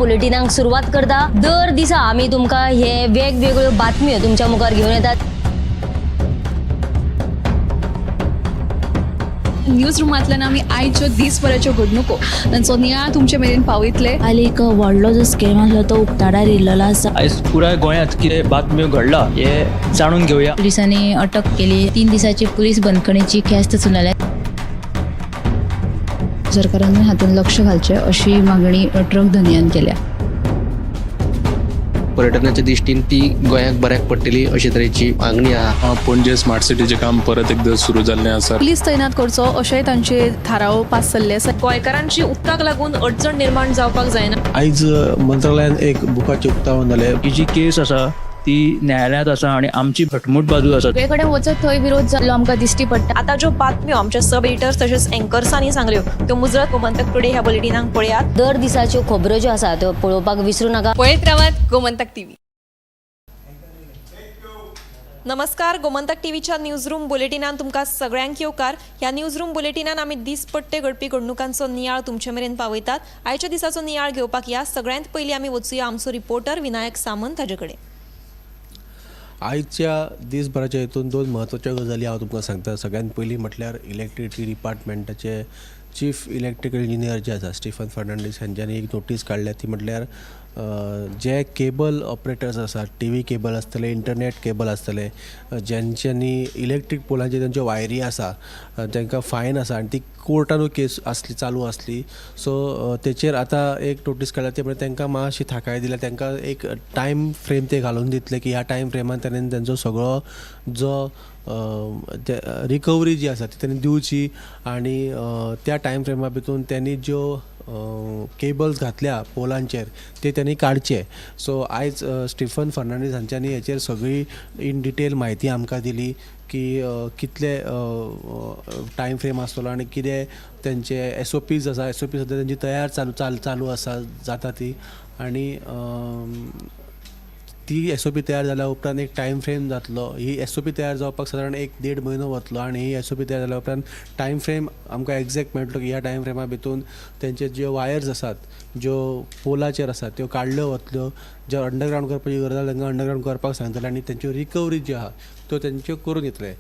बुलेटिनाक सुरवात करता. दर दिसा आमी तुमकां हे वेगवेगळ्यो बातम्यो तुमच्या मुखार घेवन येतात. न्यूज रुमांतल्यान आमी आयच्यो दीसभराच्यो घडणुको तांचो नियाळ तुमचे मेरेन पावयतले. काल एक व्हडलो जो स्कॅम आसलो तो उक्ताडार येयल्लो आसा. आयज पुराय गोंयांत कितें बातम्यो घडला हे जाणून घेवया. पोलिसांनी अटक केली. 3 दिसाची पोलीस बंदखणीची ख्यास्त सुनायल्या. सरकारान हातूंत लक्ष घालचें अशी मागणी ट्रक धनयान केल्या. पर्यटनाच्या दृश्टीन ती गोंयाक बऱ्याक पडटली अशे तरेची मागणी आहा. पणजे स्मार्ट सिटीचें काम परत एकदां सुरू जाल्लें आसा. पुलीस तैनात करचो अशेंय तांचे थाराव पास जाल्ले आसा. गोंयकारांची उदकाक लागून अडचण निर्माण जावपाक जायना. आयज मंत्रालयान एक बुकाचें उक्तावण जालें. ही जी केस आसा ती न्यायालयांत आसा आनी आमची घटमूट बाजू आसा. सगळे कडेन वचत थंय विरोध जाल्लो आमकां दिश्टी पडटा. आतां ज्यो बातम्यो आमच्या सब एडिटर्स तशेंच एंकर्सांनी सांगल्यो त्यो मुजरत गोमंतक टुडे ह्या बुलेटिनाक पळयात. दर दिसाच्यो खबरो ज्यो आसा त्यो पळोवपाक विसरूं नाका. पळयत रावात गोमंतक टीव्ही. नमस्कार, गोमंतक टीव्हीच्या न्यूज रूम बुलेटिनान तुमकां सगळ्यांक येवकार. ह्या न्यूज रूम बुलेटिनान आमी दीसपट्टे घडपी घडणुकांचो नियाळ तुमचे मेरेन पावयतात. आयच्या दिसाचो नियाळ घेवपाक या सगळ्यांत पयलीं आमी वचुया आमचो रिपोर्टर विनायक सामंत हाजे कडेन. आयच्या दिसभराच्या हितून दोन म्हत्वाच्यो गजाली हांव तुमकां सांगता. सगळ्यांत पयलीं म्हटल्यार इलेक्ट्रिसिटी डिपार्टमेंटाचे चीफ इलेक्ट्रिकल इंजिनियर जे आसा स्टिफन फर्नांडीस हांच्यांनी एक नोटीस काडल्या. ती म्हटल्यार जे केबल ऑपरेटर्स आसात, टी व्ही केबल आसतले, इंटरनेट केबल आसतले, ज्यांच्यांनी इलेक्ट्रीक पोलांचेर तांच्यो वायरी आसा तांकां फायन आसा आनी ती कोर्टानूय केस आसली, चालू आसली. सो तेचेर आतां एक नोटीस काडल्या ती म्हळ्यार तांकां मातशी थाकाय दिल्या. तांकां एक टायम फ्रेम ते घालून दितले की ह्या टायम फ्रेमान ताणें तांचो सगळो जो रिकवरी जी आसा ती तांणी दिवची आनी त्या टायम फ्रेमा भितून त्यांनी ज्यो केबल्स घातल्या पोलांचेर ते त्यांनी काडचे. सो आयज स्टिफन फर्नांडीस हांच्यांनी हेचेर सगळी इन डिटेल म्हायती आमकां दिली की कितले टायम फ्रेम आसतलो आनी कितें तेंचे एस ओ पीज आसा. एस ओ पी सद्या तेंची तयार चालू चालू आसा जाता ती आनी ती एस ओ पी तयार जाल्या उपरांत एक टायम फ्रेम जातलो. ही एस ओ पी तयार जावपाक सादारण 1-1.5 म्हयनो वतलो आनी ही एस ओ पी तयार जाल्या उपरांत टायम फ्रेम आमकां एग्जॅक्ट मेळटलो की ह्या टायम फ्रेमा भितून तेंचे ज्यो वायर्स आसात, ज्यो पोलाचेर आसात त्यो काडल्यो वतल्यो. ज्यो अंडरग्रावंड करपाची गरज आसा तांकां अंडरग्रावंड करपाक सांगतले आनी तेंच्यो रिकवरी ज्यो आहा त्यो तेंच्यो करून घेतले.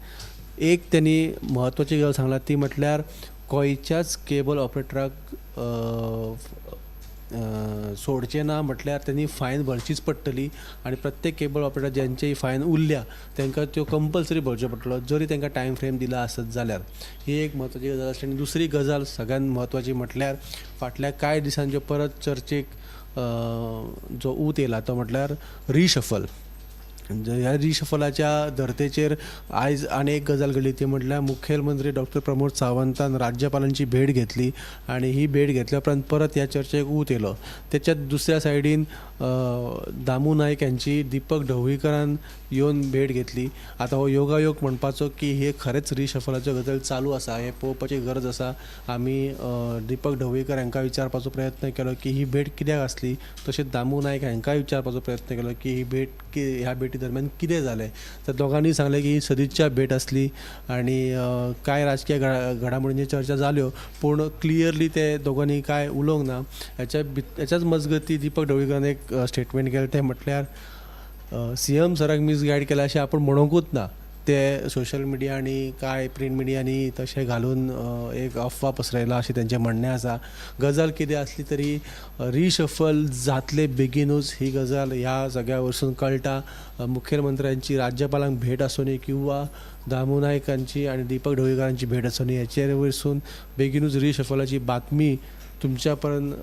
एक तेणी म्हत्वाची गजाल सांगला ती म्हटल्यार खंयच्याच केबल ऑपरेटराक सोडचें ना, म्हटल्यार तेणी फायन भरचीच पडटली आनी प्रत्येक केबल ऑपरेटर ज्यांची फायन उरल्या तांकां त्यो कंपल्सरी भरच्यो पडटलो जरी तांकां टायम फ्रेम दिला आसत जाल्यार. ही एक म्हत्वाची गजाल आसली. आनी दुसरी गजाल सगळ्यांत म्हत्वाची म्हटल्यार फाटल्या कांय दिसांच्यो परत चर्चेक जो ऊत येयला तो म्हटल्यार रिशफल. ह्या रिशफलाच्या धर्तेचेर आयज आनी एक गजाल घडली ती म्हटल्यार मुखेलमंत्री डॉक्टर प्रमोद सावंतान राज्यपालांची भेट घेतली आनी ही भेट घेतल्या उपरांत परत ह्या चर्चेक ऊत येयलो. तेच्या दुसऱ्या सायडीन दामू नायक हांची दीपक ढवळीकरान येवन भेट घेतली. आतां हो योगायोग म्हणपाचो की हे खरेंच रिशफलाच्यो गजाल चालू आसा हें पळोवपाची गरज आसा. आमी दीपक ढवळीकर हांकां विचारपाचो प्रयत्न केलो की ही भेट कित्याक आसली, तशेंच दामू नायक हांकांय विचारपाचो प्रयत्न केलो की ही भेट ह्या भेटी दरम्यान कितें जालें. तर दोगांनी सांगलें की ही सदिच्छा भेट आसली आनी कांय राजकीय घडामोडींचेर चर्चा जाल्यो पूण क्लियरली ते दोगांनी कांय उलोवंक ना. हेच्याच मजगती दीपक ढवळीकरान एक स्टेटमेंट केलें तें म्हटल्यार सी एम सराक मिसगायड केला अशें आपूण म्हणोंकूच ना. ते सोशल मिडिया आनी कांय प्रिंट मिडियांनी तशें घालून एक अफवा पसरयला अशें तेंचें म्हणणें आसा. गजाल कितें आसली तरी रिशफल जातले बेगीनूच ही गजाल ह्या सगळ्या वरसून कळटा. मुखेलमंत्र्यांची राज्यपालांक भेट आसुनी किंवा दामू नायकांची आनी दीपक ढवळीकरांची भेट आसुनी हेचेर वरसून बेगीनूच रिशफलाची बातमी तुमच्या पर्यंत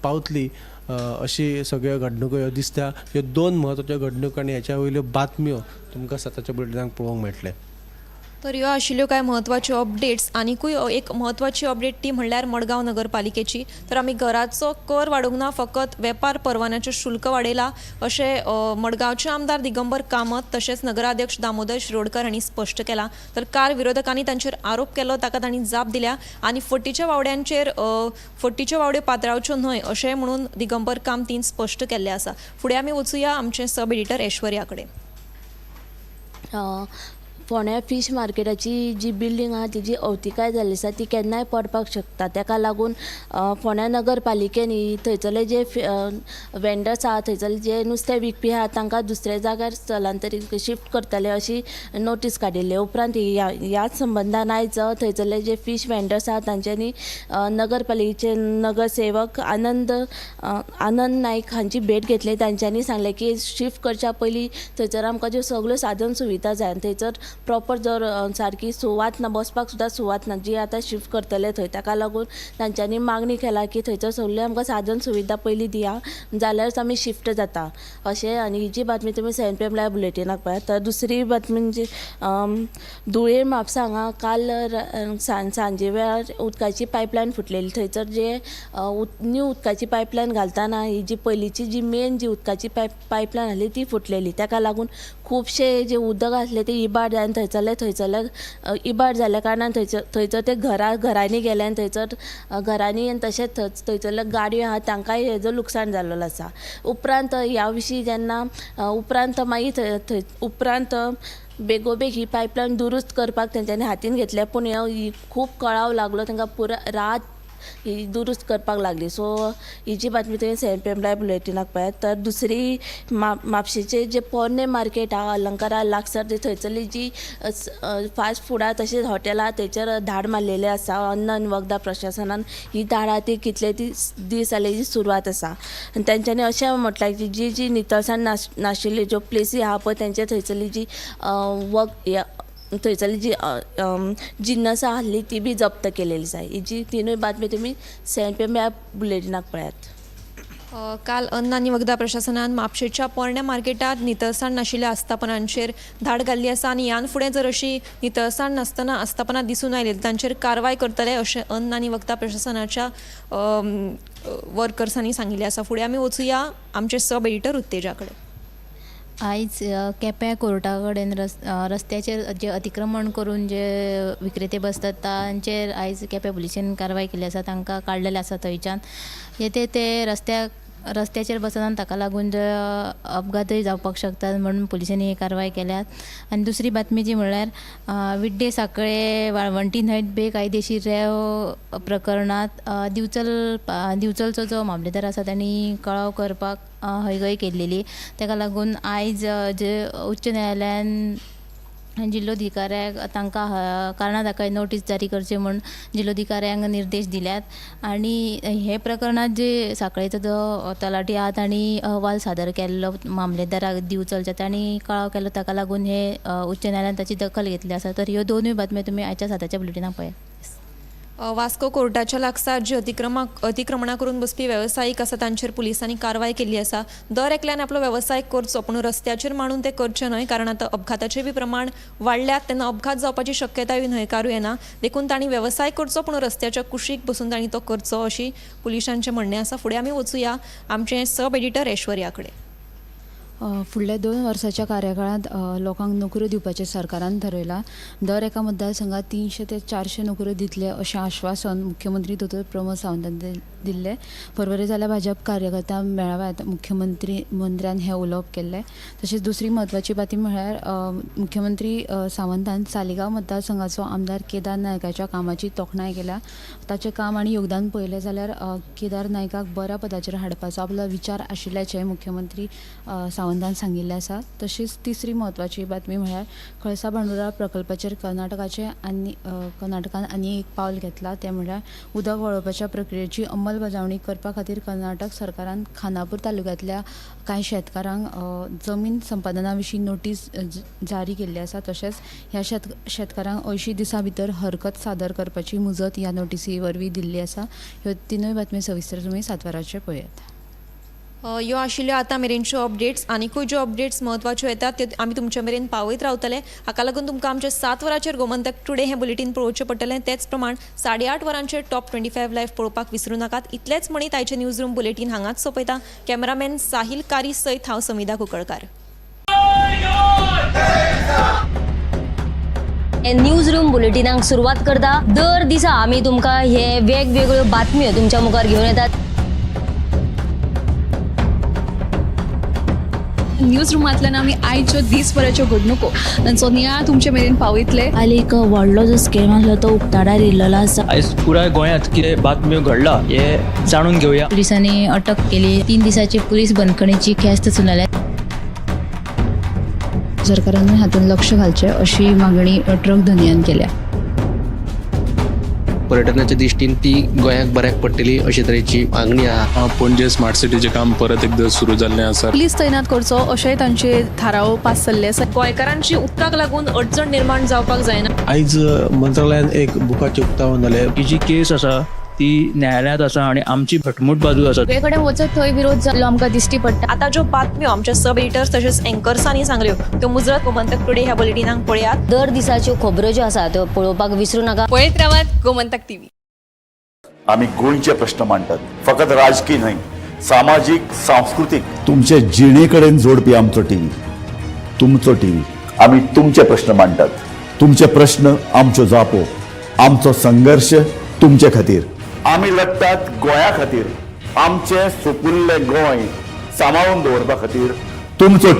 पावतली अशी सगळ्यो घडणुको ह्यो दिसता. ह्यो दोन म्हत्वाच्यो घडणुको आनी हेच्या वयल्यो बातम्यो तुमकां सताच्या बुलेटिनाक पळोवंक मेळटलें. तर ह्यो आशिल्ल्यो कांय म्हत्वाच्यो अपडेट्स. आनिकूय एक म्हत्वाची अपडेट ती म्हणल्यार मडगांव नगरपालिकेची. तर आमी घराचो कर वाडोवंक ना, फकत वेपार परवान्याचें शुल्क वाडयलां अशें मडगांवचे आमदार दिगंबर कामत तशेंच नगराध्यक्ष दामोदर शिरोडकर हांणी स्पश्ट केलां. तर कार विरोधकांनी तांचेर आरोप केलो ताका तांणी जाप दिल्या आनी फटीच्या वावड्यांचेर फटीच्यो वावड्यो पातळावच्यो न्हय अशें म्हणून दिगंबर कामतीन स्पश्ट केल्लें आसा. फुडें आमी वचुया आमचे सब एडिटर ऐश्वर्या कडेन. फोंड्या फीश मार्केटाची जी बिल्डींग आहा तिजी अवतिकाय जाल्ली आसा, ती केन्नाय पडपाक शकता. तेका लागून फोंड्या नगरपालिकेन ही थंयसरले जे वेंडर्स आहा, थंयसरले जे नुस्तें विकपी आहा तांकां दुसऱ्या जाग्यार स्थलांतरीत शिफ्ट करतले अशी नोटीस काडिल्ली. उपरांत ह्याच संबंदान आयज थंयसरले जे फीश वेंडर्स आहा तांच्यांनी नगरपालिकेचे नगरसेवक आनंद आनंद नायक हांची भेट घेतली. तांच्यांनी सांगलें की शिफ्ट करच्या पयलीं थंयसर आमकां ज्यो सगळ्यो साधन सुविधा जाय आनी थंयसर प्रॉपर जर सारकी सुवात ना, बसपाक सुद्दां सुवात ना जी आतां शिफ्ट करतले थंय, ताका लागून तांच्यांनी मागणी केला की थंयसर सगळ्यो आमकां साधन सुविधा पयलीं दिया, जाल्यारच आमी शिफ्ट जाता अशें. आनी ही जी बातमी तुमी 7 PM live बुलेटिनाक पळयात. तर दुसरी बातमी म्हणजे धुळेर म्हापसा हांगा काल सांजे वेळार उदकाची पायपलायन फुटलेली. थंयसर जे न्यू उदकाची पायपलायन घालतना ही जी पयलींची जी मेन जी उदकाची पायपलायन आसली ती फुटलेली. ताका लागून खुबशे जे उदक आसले ते इबाड जावन थंयसरले इबाड जाल्ल्या कारणान थंयसर ते घरांनी गेले आनी थंयसर घरांनी आनी तशेंच थंयसरले गाडयो आहा तांकांय हेजो लुकसाण जाल्लो आसा. उपरांत ह्या विशीं जेन्ना उपरांत मागीर थंय उपरांत बेगोबेग ही पायपलायन दुरुस्त करपाक तेंच्यांनी हातीन घेतले, पूण ही खूब कळाव लागलो तांकां, पुरा रात ही दुरुस्त करपाक लागली. सो ही जी बातमी तुवें 7 PM live बुलेटिनाक पळयात. तर दुसरी म्हापशेचे जे पोरणे मार्केट आहा अलंकारा लागसार जे थंयसरली जी फास्ट फुडां तशेंच हॉटेलां थंयसर धाड मारलेले आसा. अन्न आनी वखदां प्रशासनान ही धाड आहा ती कितले दीस जाले ही सुरवात आसा. आनी तेंच्यांनी अशें म्हटलां की जी जी नितळसाण नाशिल्ली ज्यो प्लेसी आहा पळय तेंचे थंयसरली जी थंयसरली जी जिन्नसां आहली ती बी जप्त केलेली जाय. ही जी तिनूय बातमी तुमी 7 PM ह्या बुलेटिनाक पळयात. काल अन्न आनी वखदां प्रशासनान म्हापशेच्या पोरण्या मार्केटांत नितळसाण नाशिल्ल्या आस्थापनांचेर धाड घाल्ली आसा आनी ह्यान फुडें जर अशी नितळसाण नासतना आस्थापनां दिसून आयली तांचेर कारवाय करतले अशें अन्न आनी वखदां प्रशासनाच्या वर्कर्सांनी सांगिल्लें आसा. फुडें आमी वचुया आमचे सब एडिटर उत्तेजा कडेन. आयज केप्यां कोर्टा कडेन रस्त्याचेर जे अतिक्रमण करून जे विक्रेते बसतात तांचेर आयज केप्यां पुलिशेन कारवाय केल्ली आसा. तांकां काडलेले आसा थंयच्यान. येते ते रस्त्याचेर बसना ताका लागून जे अपघातय जावपाक शकतात म्हणून पुलिशेंनी ही कारवाय केल्यात. आनी दुसरी बातमी जी म्हणल्यार विड्डे साखळे वाळवंटी न्हंयत बेकायदेशीर रेंव प्रकरणांत दिवचलचो जो मामलेदार आसा तांणी कळाव करपाक हयगय केल्लेली. ताका लागून आयज जे उच्च न्यायालयान जिल्लोधिकाऱ्याक तांकां कारणां दाखय नोटीस जारी करची म्हूण जिल्लोधिकाऱ्यांक निर्देश दिल्यात. आनी हे प्रकरणांत जे साखळेचो जो तलाठी आहा तांणी अहवाल सादर केल्लो मामलेदाराक दिवचलच्या, तांणी कळाव केल्लो, ताका लागून हे उच्च न्यायालयान ताची दखल घेतली आसा. तर ह्यो दोनूय बातम्यो तुमी आयच्या 7 बुलेटिनाक पळयात. वास्को कोर्टाच्या लागसार जी अतिक्रमणां करून बसपी वेवसायीक आसा तांचेर पुलिसांनी कारवाय केल्ली आसा. दर एकल्यान आपलो वेवसाय करचो पूण रस्त्याचेर मांडून ते करचे न्हय, कारण आतां अपघाताचे बी प्रमाण वाडल्यात तेन्ना अपघात जावपाची शक्यताय न्हयकारूं येना. देखून तांणी वेवसाय करचो पूण रस्त्याच्या कुशीक बसून तांणी तो करचो अशी पुलिसांचें म्हणणें आसा. फुडें आमी वचुया आमचें सब एडिटर ऐश्वर्या कडेन. फुडल्या 2 वर्साच्या कार्यकाळांत लोकांक नोकऱ्यो दिवपाचें सरकारान थारयलां. दर एका मतदारसंघात 300 ते 400 नोकऱ्यो दितले अशें आश्वासन मुख्यमंत्री दोतोर प्रमोद सावंतान दिल्लें. परवरी जाल्या भाजप कार्यकर्ता मेळाव्यात मुख्यमंत्री मंत्र्यान हें उलोवप केल्लें. तशेंच दुसरी म्हत्वाची बातमी म्हळ्यार मुख्यमंत्री सावंतान सालिगांव मतदारसंघाचो आमदार केदार नायकाच्या कामाची तोखणाय केल्या. ताचें काम आनी योगदान पळयलें जाल्यार केदार नायकाक बऱ्या पदाचेर हाडपाचो आपलो विचार आशिल्ल्याचें मुख्यमंत्री सावंतान सांगिल्लें आसा. तशीच तिसरी म्हत्वाची बातमी म्हळ्यार कळसा भांडुरा प्रकल्पाचेर कर्नाटकान आनी एक पावल घेतलां, तें म्हळ्यार उदक वळोवपाच्या प्रक्रियेची अंमलबजावणी करपा खातीर कर्नाटक सरकारान खानापूर तालुक्यांतल्या कांय शेतकारांक जमीन संपादना विशीं नोटीस जारी केल्ली आसा. तशेंच ह्या शेतकारांक 80 दिसां भितर हरकत सादर करपाची मुजत ह्या नोटीसी वरवीं दिल्ली आसा. ह्यो तिनूय बातमी सविस्तर तुमी 7 वरांचेर पळयात. ह्यो आशिल्ल्यो आतां मेरेनच्यो अपडेट्स. आनिकूय ज्यो अपडेट्स म्हत्वाच्यो येतात त्यो आमी तुमचे मेरेन पावयत रावतले. हाका लागून तुमकां आमचे 7 वरांचेर गोमंतक टुडे हें बुलेटीन पळोवचें पडटलें. तेच प्रमाण 8:30 वरांचेर टॉप 25 लायव्ह पळोवपाक विसरूं नाकात. इतलेंच म्हणीत आयचें न्यूज रूम बुलेटीन हांगाच सोंपयता. कॅमेरामॅन साहिल कारी सयत हांव समिधा कुंकळकार. न्यूज रूम बुलेटिनाक सुरवात करता. दर दिसा आमी तुमकां हे वेगवेगळ्यो बातम्यो तुमच्या मुखार घेवन येतात. न्यूज रुमांतल्यान आमी आयच्यो दीसभराच्यो घडणुको तांचो नियाळ तुमचे मेरेन पावयतले. काल एक व्हडलो जो स्कॅम आसलो तो उक्ताडार येयल्लो आसा. आयज पुराय गोंयांत कितें बातम्यो घडला हे जाणून घेवया. पुलिसांनी अटक केली. 3 दिसाची पुलीस बंदखणीची ख्यास्त सुनायल्या. सरकारान हातूंत लक्ष घालचें अशी मागणी ट्रक धनयान केल्या. पर्यटनाच्या दृश्टीन ती गोंयाक बऱ्याक पडटली अशे तरेची मागणी आहा. पणजे स्मार्ट सिटीचें काम परत एकदां सुरू जाल्लें आसा. पुलीस तैनात करचो अशेंय तांचे थाराव पास जाल्ले आसा. गोंयकारांची उदकाक लागून अडचण निर्माण जावपाक जायना. आयज मंत्रालयान एक बुकाचें उक्तावण जालें. ही जी केस आसा ती न्यायालयांत आसा आनी आमची घटमूट बाजू आसा. सगळे कडेन वचत थंय विरोध जाल्लो आमकां दिश्टी पडटा. आतां ज्यो बातम्यो आमच्या सब एडिटर्स तशेंच एंकर्सांनी सांगल्यो त्यो मुजरत गोमंतक टुडे ह्या बुलेटिनाक पळयात. दर दिसाच्यो खबरो ज्यो आसा त्यो पळोवपाक विसरू नाका. पळयत रावात गोमंतक टीव्ही. आमी गोंयचे प्रश्न मांडटात, फकत राजकी न्हय, सामाजीक, सांस्कृतीक. तुमचे जिणे कडेन जोडपी आमचो टीव्ही, तुमचो टीव्ही. आमी तुमचे प्रश्न मांडटात, तुमचे प्रश्न आमच्यो जापो, आमचो संघर्श तुमचे खातीर. आमी लडटात गोंया खातीर, आमचें सुपुल्लें गोंय सांबाळून दवरपा खातीर. तुमचो टीव्ही.